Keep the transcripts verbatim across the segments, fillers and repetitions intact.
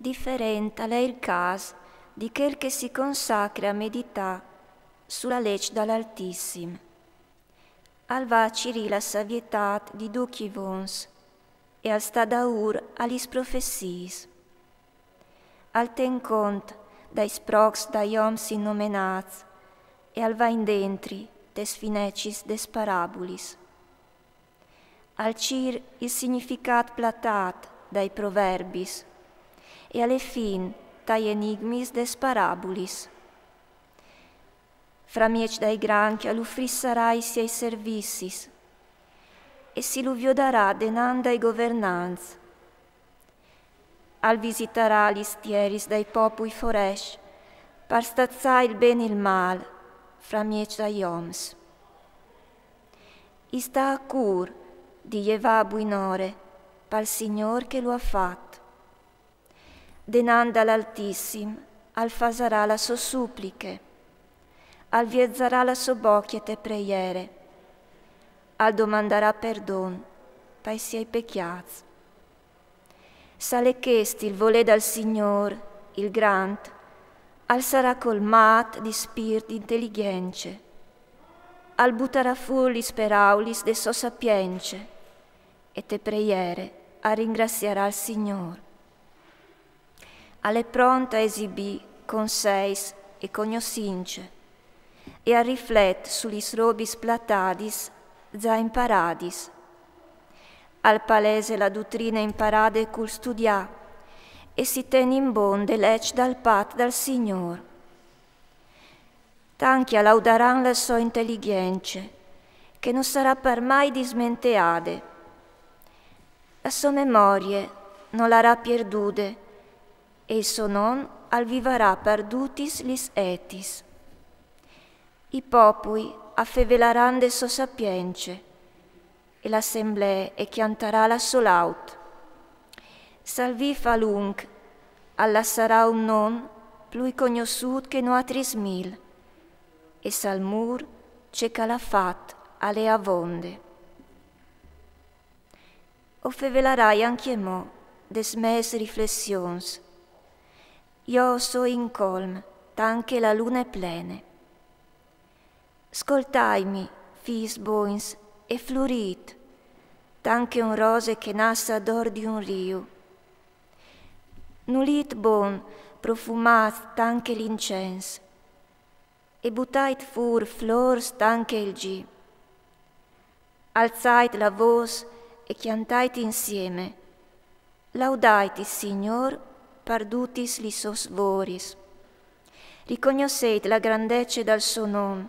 Diferent al è il câs di chel che si consacre a meditâ su la leç dal Altissim. Al va a cirî la savietât di ducj i vons e al sta daûr a lis profeziis. Al ten cont dai sprocs dai oms innomenâts e al va indentri tes finecis des parabulis. Al cîr il significât platât dai proverbis e a le fin tai enigmis des parabulis. Framieç dai grancj al ufrissarà i siei servizis e si lu viodarà denant dai governants. Al visitarà lis tieris dai popui forescj par stazâ il ben e il mâl framieç dai oms. I sta a cûr di jevâ buinore pal Signôr che lu à fat. Denant dal Altissim al fasarà la sô supliche, al vierzarà la sô bocje te preiere, al domandarà perdon pai siei pecjâts. S'al è chest il volê dal Signôr, il Grant, al sarà colmât di spîr di inteligjence. Al butarà fûr lis peraulis de sô sapience e te preiere al ringraziarà il Signôr. Al è pront a esibî conseis e cognossince e al riflet su lis robis platadis za imparadis. Al palese la dutrine imparade cul studiâ e si ten in bon de leç dal Pat dal Signôr. Tancj a laudaran la sô inteligjence, che no sarà par mai dismenteade. La sô memorie no larà pierdude, e il so non al vivarà par dutis lis etis. I popui a fevelaran de sô sapience, e la assemblee e cjantarà la sô laud. S'al vîf a lunc, al lassarà un non plui cognossût che noatris mil, e s'al mûr ce che al à fat al è avonde. O fevelarai ancjemò des mês riflessions. Jo o soi in colm tant che la lune plene. Scoltaitmi, fiis bogns, e flurît, tant che un rose che nasse ador di un riu. Nulît bon, profumât tant che l'incens, e butait fûr flôrs tant che il gi. Alzait la vôs e cjantait insieme. Laudait il Signôr par dutis lis sôs voris. Ricognosseit la grandece dal so non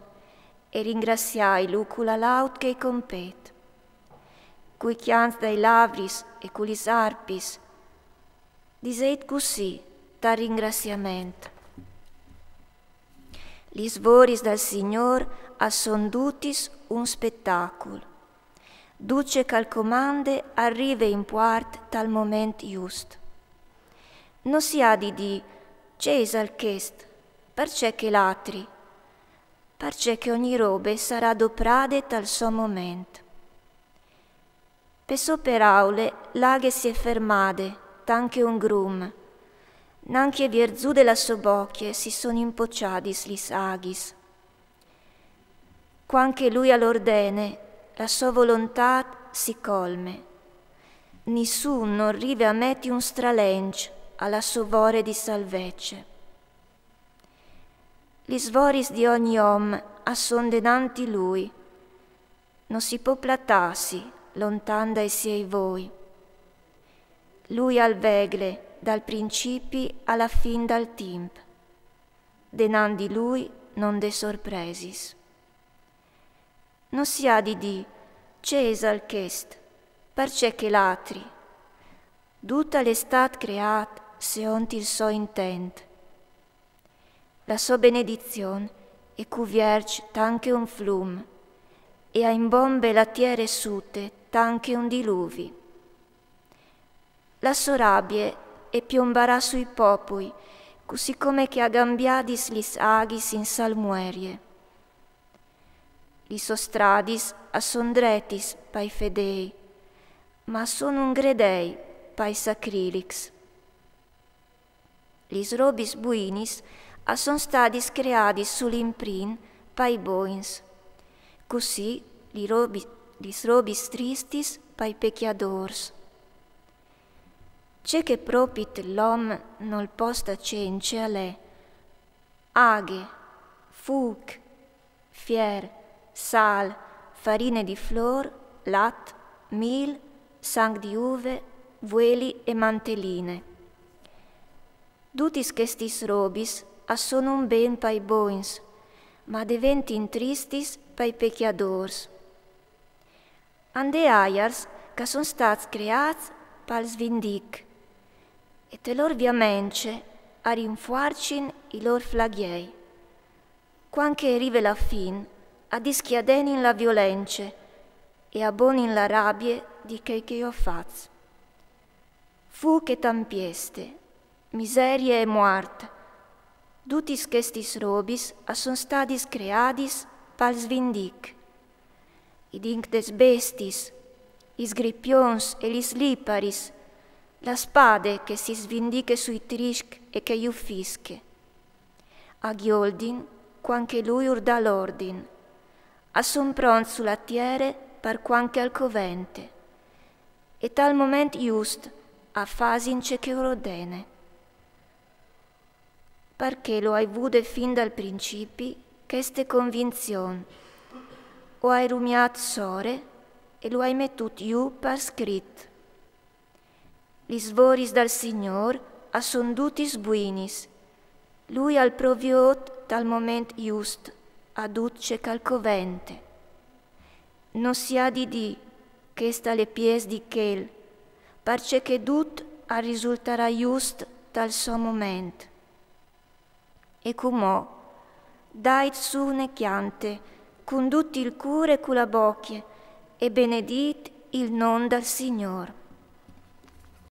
e ringraziailu cu la laud che i compet. Cui cjants dai lavris e cu lis arpis. Diseit cussì tal ringraziament: Lis voris dal Signôr a son dutis un spetacul. Dut ce che al comande al rive in puart tal moment just. No si à di dî: ce isal chest? Parcè che l'atri? Parcè che ogni robe sarà doprade tal so moment. Pe sô peraule la aghe si è fermade, tant che un grum. Nancje vierzude la sô bocje si son impocjadis lis aghis. Cuant che lui al ordene, la sô volontât si colme. Nissun nol rive a meti un stralenç a la sô vore di salvece. Lis voris di ogni om a son denant di lui. No si pò platâsi lontan dai siei voi. Lui al vegle dal principi a la fin dal timp. Denant di lui no 'nd è sorpresis. No si à di dî: ce isal chest? Parcè che l'atri? Dut al è stât creât seont il so intent. La sô benedizion e cuvierç tant che un flum, e a imbombe la tiere sute tant che un diluvi. La sô rabie e piombarà sui popui, cussicome che a à gambiadis lis aghis in salmuerie. Lis sôs stradis a son dretis pai fedei, ma a son un gredei pai sacrilics. Lis robis buinis a son stadis creadis sul imprin pai bogns, cussì li robi, lis robis tristis pai pecjadôrs. Ce che propit l'om nol posta cence al è aghe, fûc, fier, sâl, farine di flôr, lat, mîl, sanc di uve, vueli e manteline. Dutis chestis robis a son un ben pai bogns, ma a deventin tristis pai pecjadôrs. A 'nd è aiars che a son stâts creâts pal svindic, e te lôr viamence a rinfuarcin i lôr flagjei. Cuant che e rive la fin, a discjadenin la violence e a bonin la rabie di chei che ju à fats. Fûc e tampieste, miserie e muart, dutis chestis robis a son stadis creadis pal svindic. I dinc des bestiis, i sgripions e lis liparis, la spade che si svindiche sui triscs e che ju fische. A gjoldin cuant che lui ur dà l'ordin. A son pronts su la tiere par cuant che al covente. E tal moment just a fasin ce che ur ordene. Parcè lu ai vude fin dal principi cheste convinzion. U ai rumiât sore e lu ai metût jù par scrit. Lis voris dal Signôr a son dutis buinis. Lui al proviôt tal moment just a dut ce che al covente. No si à di dî: chest al è piês di chel, parcè che dut al risultarà just tal so moment. E cumò, dait sù une cjante, cun dut il cûr e cu la bocje, e benedît il non dal Signôr.